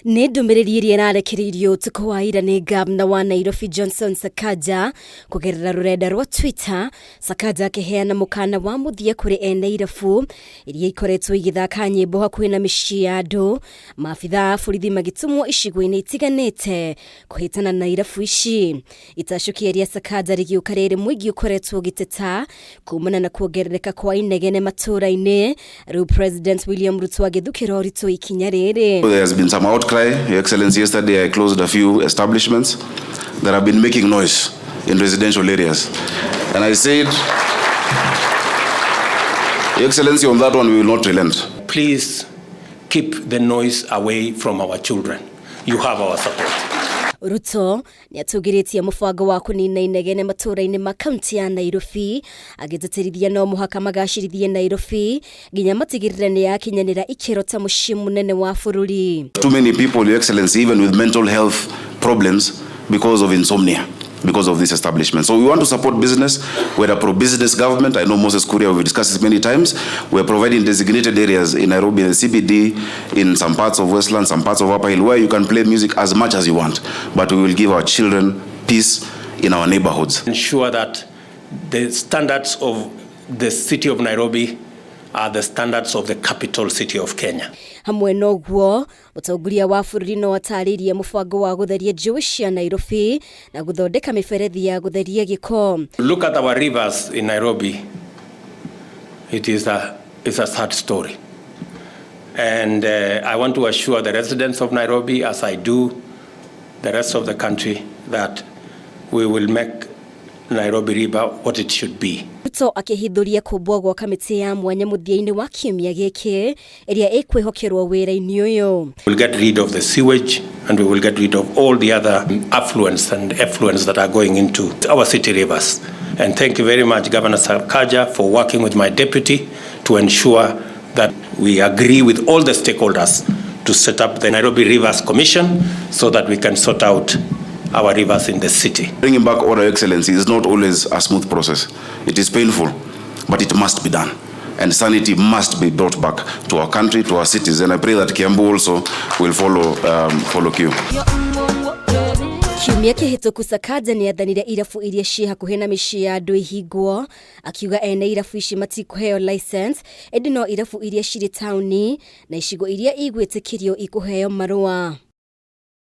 Nĩ ndũmĩrĩri ĩrĩa ĩrarekereirio ũtukũ wa ira nĩ ngavana wa Nairobi Johnson Sakaja kũgerera rũrenda rwa Twitter. Sakaja akĩheana mũkana wa mũthia kũrĩ ene irabu iria ikoretwo igĩthaka nyĩmbo hakuhĩ na mĩciĩ ya andũ, maabitha a borithi magĩtũmwo icigo-inĩ itiganĩte kũhĩtana na irabu ici. Itacũkia rĩa Sakaja rĩgĩũka rĩrĩ mũingĩ ũkoretwo ũgĩteta kumana na kuongerereka kwa inegene matũũra-inĩ. Rĩu President William Ruto agĩthukĩra ũritũ ikinya rĩrĩ. There has been some outcry. Your Excellency, yesterday I closed a few establishments that have been making noise in residential areas. And I said, Your Excellency, on that one we will not relent. Please keep the noise away from our children. You have our support. Ruto nĩatũgĩrĩtie mũbango wa kũnina inegene matũũra-inĩ ma kaunti ya Nairobi, agĩtĩtĩrithia no mũhaka magacĩrithie Nairobi nginya matigĩrĩre nĩ yakinyanĩra ikĩro ta mũciĩ mũnene wa bũrũri. Too many people, Your Excellency, even with mental health problems because of insomnia, because of this establishment. So we want to support business. We're a pro-business government. I know Moses Kuria, we've discussed this many times. We're providing designated areas in Nairobi, the CBD, in some parts of Westland, some parts of Upper Hill, where you can play music as much as you want. But we will give our children peace in our neighborhoods. Ensure that the standards of the city of Nairobi are the standards of the capital city of Kenya. Hamwe na ũguo, mũtongoria wa bũrũri no atarĩirie mũbango wa gũtheria njũĩ cia Nairobi na gũthondeka mĩberethi ya gũtheria gĩko. Look at our rivers in Nairobi. It's a sad story. And I want to assure the residents of Nairobi, as I do the rest of the country, that we will make Nairobi River what it should be. Ruto akĩhithũria kũmbwo gwa kamĩtĩ ya mwanya mũthia-inĩ wa kiumia gĩkĩ ĩrĩa ĩkwĩhokerwo wĩra-inĩ ũyũ. We'll get rid of the sewage and we will get rid of all the other affluents and effluents that are going into our city rivers. And thank you very much, Governor Sakaja, for working with my deputy to ensure that we agree with all the stakeholders to set up the Nairobi Rivers Commission so that we can sort out our rivers in the city. Bringing back order, Excellency, is not always a smooth process. It is painful, but it must be done. And sanity must be brought back to our country, to our cities. And I pray that Kiambu also will follow cue. Kiumia kĩhĩtũku Sakaja nĩ athanire irabu iria ciĩ hakuhĩ na mĩciĩ ya andũ ihingwo, akiuga ene irabu ici matikũheo license, ĩndĩ no irabu iria cirĩ taũni na icigo iria igwĩtĩkĩrio ikũheo marũa.